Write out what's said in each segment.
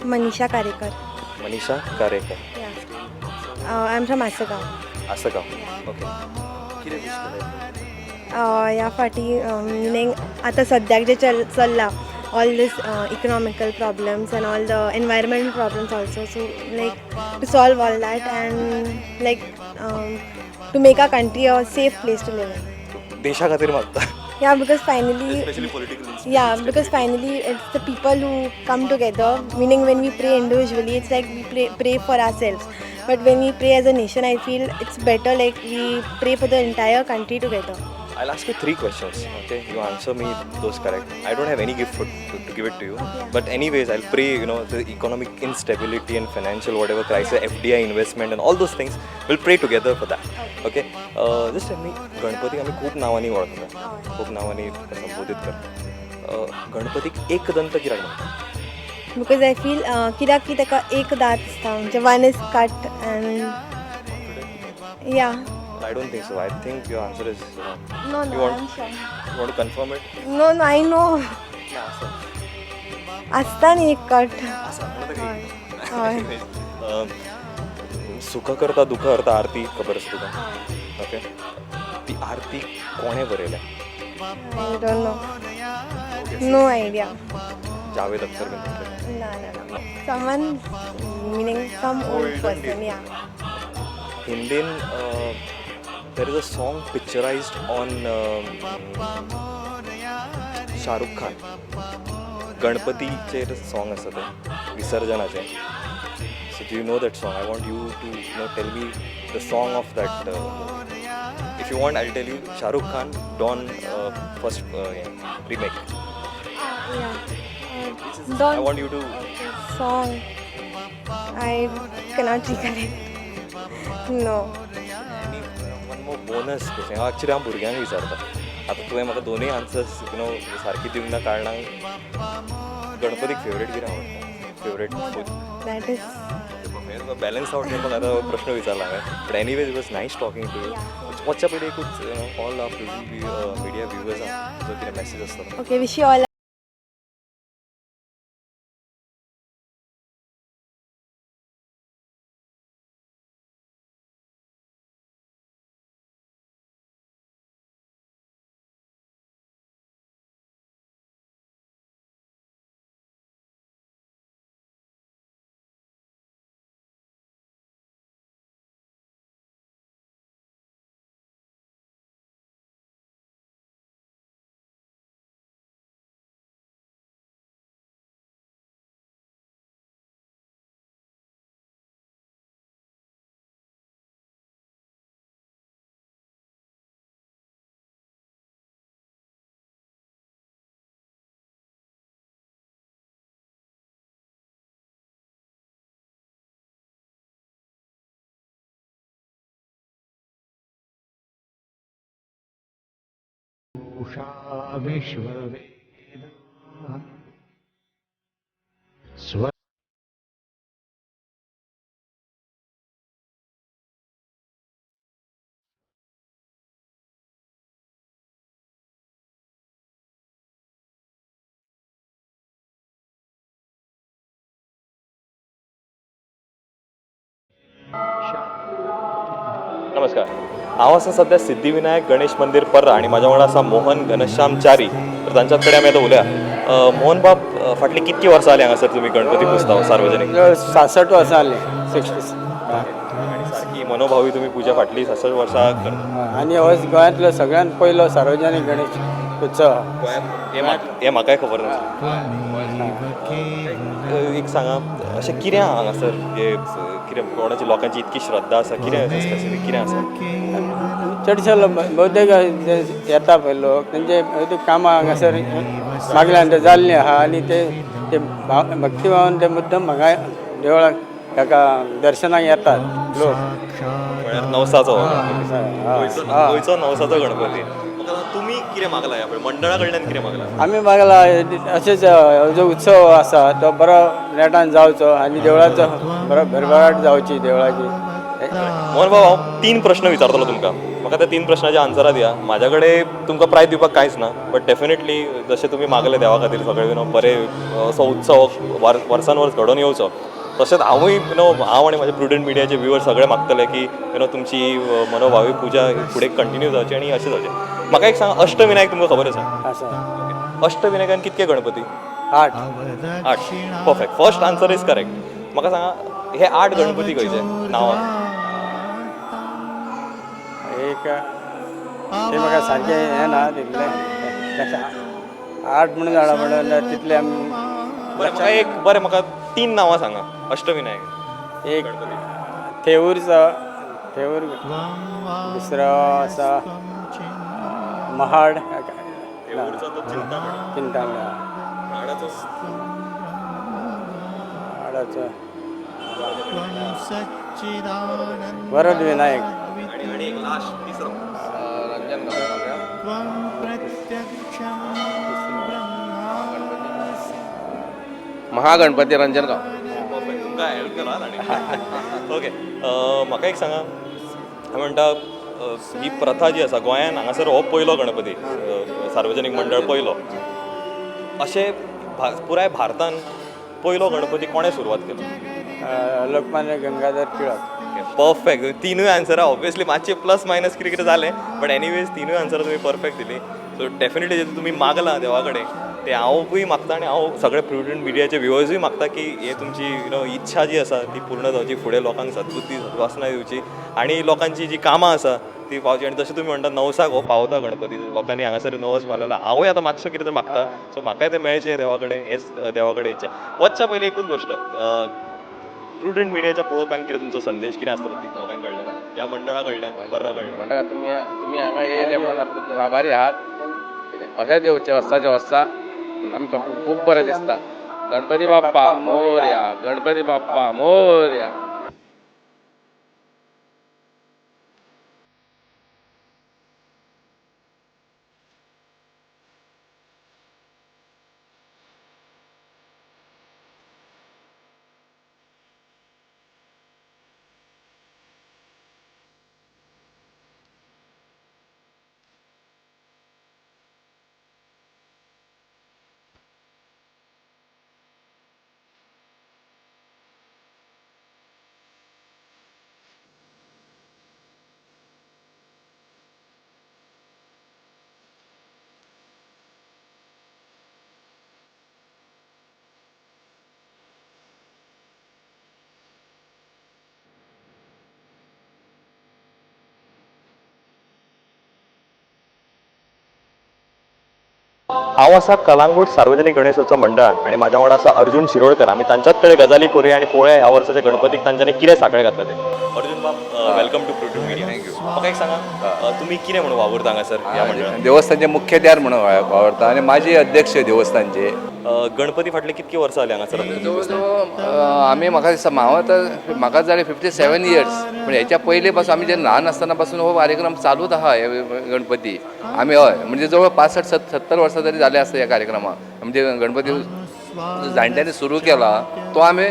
Manisha Karekar. Manisha Karekar. I am from Assagao. Assagao, okay. कितें विश केलें? ह्या फाटी मिनींग आतां सद्याक जें चल्लां, all this economical problems and all the environmental problems also, so like to solve all that and like to make our country a safe place to live in. देशा खातीर मागता? Yeah, because finally, specially political. Yeah, because finally it's the people who come together. Meaning, when we pray individually, it's like we pray for ourselves. But when we pray as a nation, I feel it's better, like we pray for the entire country together. I'll ask you three questions. Okay, you answer me those correct. I don't have any gift to give it to you. Okay. But anyways, I'll pray. The economic instability and financial whatever crisis, FDI investment and all those things. We'll pray together for that. Okay. Just tell me, Ganpati आमी खूब नांवांनी वळखता, खूब नांवांनी ताका संबोधीत करता. गणपतीक एकदंत कित्याक म्हणटा? Because I feel कित्याक की ताका एक दांत आसता, म्हणजे one is cut and yeah. I don't think so. I think your answer is wrong. No. You no, I want am sure. You want to confirm it? No, no, I know. ना, आसा. आसता न्ही एक cut. आसा म्हणून ताका हय. एकदंत. हय. Anyways, सुख करता दुःख हरता आरती खबर आसा तुका? ओके, ती आरती कोणें बरयल्या? I don't know, no idea. Javed Akhtar बीन तसले? ना ना ना, someone, meaning some old Olden person. Days. Yeah. हिंदीन there is a song picturized on Shahrukh Khan. गणपतीचेर song आसा तें विसर्जनाचें. So do you know that song? I want you to tell me the song of that movie. If you want, I tell you. Shahrukh Khan, Don first remake. Yeah. I want you to song. I cannot recollect. No. आनी one more bonus question. हांव actually हांव भुरग्यांक विचारता. आतां तुवें म्हाका दोनूय answers सारकी दिवंक ना कारणान, गणपतीक फेवरेट कितें आवडटा, favourite food? That is. तुका बॅलन्स आवट करपाक आतां प्रश्न विचारला हांवें, but anyways, it was nice talking to you. वचच्या पयलीं एकूच, ऑल are media व्युवर्सांक जो कितें मॅसेज आसता. Okay, wish you all Usha विश्ववेदा स्व नमस्कार, हांव आसा सध्या सिद्धिविनायक गणेश मंदीर, पर्रा आनी म्हाज्या वांगडा आसा मोहन घनश्याम च्यारी. तर तांच्याच कडेन आमी आतां उलया. मोहन बाब, फाटलीं कितलीं वर्सां जालीं हांगासर तुमी गणपती पुजता सार्वजनीक? 66 वर्सां जालीं, 60. आनी सारकी मनोभावी तुमी पुजा फाटलीं 66 वर्सां करता. आनी हो गोंयांतलो सगळ्यांत पयलो सार्वजनीक गणेश उत्सव. गोंयांत हें म्हाकाय खबर नासलें. एक सांगा, अशें कितें आहा हांगासर हें कितें कोणाची लोकांची इतकी श्रद्धा आसा? कितें अशें स्पेसिफीक कितें आसा? चडशे लोक भोवतेक जे येता पळय लोक, तेंचे भोवतेक कामां हांगासर मागल्यान ते जाल्लीं आहा आनी ते ते भक्तिभावान ते मुद्दम हांगा देवळाक ताका दर्शनाक येतात लोक. म्हळ्यार नवसाचो हो गणपती. गोंयचो नवसाचो गणपती. म्हाका सांग, तुमी कितें मागला ह्या मंडळा कडल्यान, कितें मागला? आमी मागला अशेंच, जो उत्सव आसा तो बरो नेटान जावचो आनी देवळाचो बरो भरभराट जावची देवळाची. मोहन बाब, हांव तीन प्रश्न विचारतलो तुमकां. म्हाका त्या तीन प्रश्नाचे आन्सरां दिया. म्हाज्या कडेन तुमकां प्रायज दिवपाक कांयच ना, बट डेफिनेटली जशें तुमी मागलें देवा खातीर सगळें, you know, बरें असो उत्सव वर्सान वर्स घडोवन येवचो, तशेंच हांवूय, you know, हांव आनी म्हाजे प्रुडंट मिडियाचे व्युवर्स सगळे मागतले की, you know, तुमची मनोभावी पुजा फुडें कंटिन्यू जावची आनी अशें जावचें. म्हाका एक सांगा, अष्टविनायक तुमकां खबर आसा? आसा. अष्टविनायकान कितके Ganpati? 8. 8. Perfect, first answer is correct. म्हाका सांगा, हे 8 गणपती खंयचे नांवां? एक ते म्हाका सारकें हें ना तितलें लक्षां. 8 म्हणून जाणा, म्हणून तितलें आमी बरें, म्हाका एक, बरें, म्हाका तीन नांवां सांगा अष्टविनायक. एक थेऊरचो, थेऊर. दुसरो आसा महाड. थेऊरचो तो चिंतामणी. चिंतामणी. हाडाचो? हाडाचो वरद विनायक. आणि आणि एक लास्ट, तिसरो. महागणपती रंजनगांव. परफेक्ट, तुमकां हेल्प केला ताणें. ओके, म्हाका एक सांगा, हांव म्हणटा, ही प्रथा जी आसा गोंयान हांगासर, हो पयलो गणपती सार्वजनीक मंडळ पयलो, अशें पुराय भारतान पयलो गणपती कोणें सुरवात केलो? लोकमान्य गंगाधर टिळक. परफेक्ट. तिनूय आन्सरां ऑब्वियसली मातशे प्लस मायनस कितें कितें जालें, बट एनिवेज तिनूय आन्सरां तुमी परफेक्ट दिली. सो डेफिनेटली जें तुमी मागलां देवा कडेन तें हांवूय मागता आनी हांव सगळे प्रुडंट मिडियाचे व्युवर्सूय मागता की हे तुमची, you know, इच्छा जी आसा ती पूर्ण जावची, फुडें लोकांक सद्बुद्धी सद्वासना दिवची आनी लोकांची जी कामां आसा ती पावची. आनी तशें तुमी म्हणटा, नवसाक हो पावता गणपती, लोकांनी हांगासर नवस मारलेलो. हांवूय आतां मातसो कितें तरी मागता, सो म्हाकाय तें मेळचें देवा कडेन, हेच देवा कडेन इच्छा. वचच्या पयलीं एकूच गोश्ट, प्रुडंट मिडियाच्या पळोवप्यांक कितें तुमचो संदेश कितें आसतलो लोकां कडल्यान, ह्या मंडळा कडल्यान, पर्रा कडल्यान? म्हणटा, तुमी तुमी हांगा येयले म्हणून आमकां आभारी आहात. अशेंच येवचें वर्साचे वर्सा, आमकां खूब बरें दिसता. गणपती बाप्पा मोरया, गणपती बाप्पा मोरया. हांव आसा कलांगूट सार्वजनीक गणेशोत्सव मंडळान आनी म्हाज्या वांगडा आसा अर्जून शिरोडकर. आमी तांच्याच कडेन गजाली करुया आनी पळोवया ह्या वर्साच्या गणपतीक तांच्यांनी कितें साकळे घातले ते. अर्जून बाब, welcome to Prudent Media. Thank you. म्हाका एक सांगा, तुमी कितें म्हणून वावुरता हांगासर ह्या मंडळान? देवस्थानचे मुख्याध्यार म्हणून वावरता आनी माजी अध्यक्ष देवस्थानचे. गणपती फाटली कितकी वर्सां जाली हांगासर? जवळ जवळ आमी, म्हाका दिसता, हांव आतां म्हाका जाले 57 इयर्स, पूण हेच्या पयलीं पासून, आमी जेन्ना ल्हान आसतना पासून हो कार्यक्रम चालूच आहा. हे गणपती आमी, हय, म्हणजे जवळ 65 70 वर्सां तरी जाले आसता ह्या कार्यक्रमाक. म्हणजे गणपती जाणट्यांनी सुरू केला तो आमी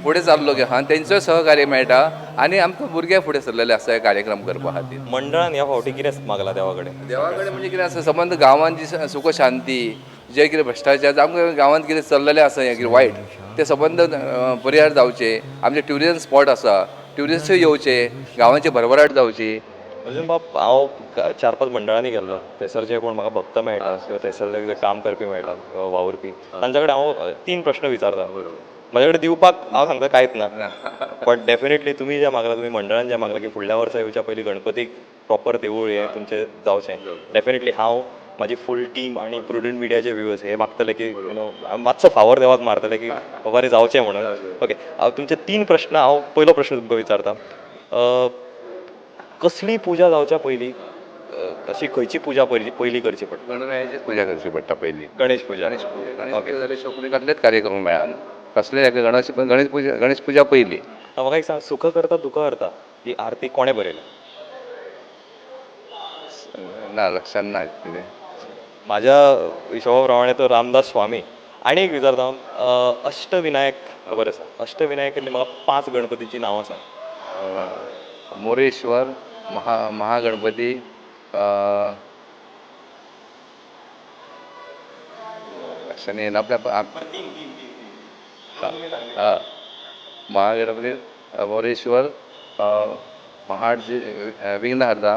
फुडें चाललो की आहा आनी तेंचोय सहकार्य मेळटा आनी आमकां भुरगे फुडें सरलेले आसा हे कार्यक्रम करपा खातीर. मंडळान ह्या फावटी कितें मागला देवा कडेन? देवा कडेन म्हणजे कितें आसा, संबंद गांवांत जी सुख शांती, जे कितें भ्रश्टाचार आमकां गांवांत कितें चल्लेलें आसा, हें कितें वायट, ते संबंद परिहार जावचे. आमचे ट्युरिजम स्पॉट आसा, ट्युरिस्टूय येवचे, गांवांची भरभराट जावची. अर्जून बाब, हांव चार पांच मंडळांनी गेल्लो. थंयसर जे कोण म्हाका भक्त मेळटा किंवा थंयसरले जे काम करपी मेळटा, वावुरपी, तांच्या कडेन हांव तीन प्रश्न विचारता. म्हाज्या कडेन दिवपाक, हांव सांगता, कांयच ना, बट डेफिनेटली तुमी जें मागलां, तुमी मंडळान जें मागलां की फुडल्या वर्सा येवच्या पयलीं गणपतीक प्रॉपर देवूळ हें तुमचें जावचें, डेफिनेटली हांव, म्हाजी फूल टीम आनी प्रुडंट मिडियाचे व्युवर्स हे मागतले की, you know, मातसो फावर देवाक मारतले की बाबा रे, जावचें म्हणून. ओके, हांव तुमचे तीन प्रश्न, हांव पयलो प्रश्न तुमकां विचारता. कसली पुजा जावच्या पयलीं, अशी खंयची पुजा पयली पयली करची पडटा? गणरायाचीच पुजा करची पडटा पयली. गणेश पुजा. गणेश पुजा. गणेश पुजा जाली शिवाय कसलेच कार्यक्रम मेळना कसले. गणेश गणेश पुजा, गणेश पुजा पयली. म्हाका एक सांग, सुख करता दुःख हरता ही आरती कोणें बरयल्या? ना, लक्षात ना कितें. म्हाज्या हिशोबा प्रमाणे तो रामदास स्वामी. आनी एक विचारता हांव, अष्टविनायक खबर आसा? अष्टविनायकांतली म्हाका पांच गणपतीचीं नांवां सांग. मोरेश्वर, महागणपती, लक्षात येईना आपल्या. हा, महागणपती, मोरेश्वर, महाडजी, विघ्नहर्ता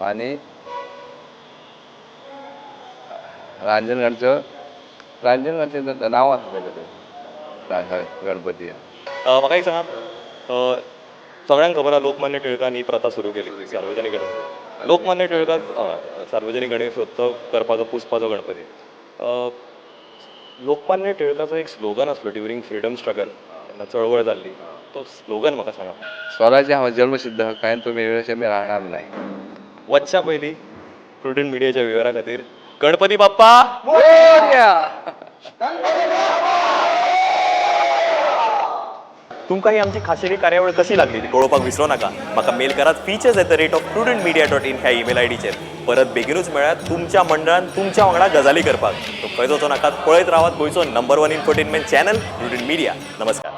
आणि रांजणगाडचं, रांजणगाडचें नांव आसा तेजें तें. हय, गणपती. म्हाका एक सांगा, सगळ्यांक खबर आहा, लोकमान्य टिळकान ही प्रथा सुरू केली, सार्वजनीक गणपती. लोकमान्य टिळकान सार्वजनीक गणेशोत्सव करपाचो, पुजपाचो गणपती. लोकमान्य टिळकाचो एक स्लोगन आसलो ड्युरींग फ्रिडम स्ट्रगल, जेन्ना चळवळ जाल्ली, तो स्लोगन म्हाका सांगा. स्वराज्य हा जन्मसिद्ध हक्क आहे, तो मेळिल्ल्याशिवाय मी राहणार नाही. वचच्या पयलीं प्रुडंट मिडियाच्या विवरा खातीर, गणपती बाप्पा! तुमकां ही आमची खाशेली कार्यावळ कशी लागली ती कळोवपाक विसरो नाका. म्हाका मेल करात features@prudentmedia.in ह्या ईमेल I डीचेर. परत बेगिनूच मेळ्ळ्यार तुमच्या मंडळान तुमच्या वांगडा गजाली करपाक. तो खंय वचो नाकात, पळयत रावात गोंयचो number one infotainment channel, Prudent Media. नमस्कार.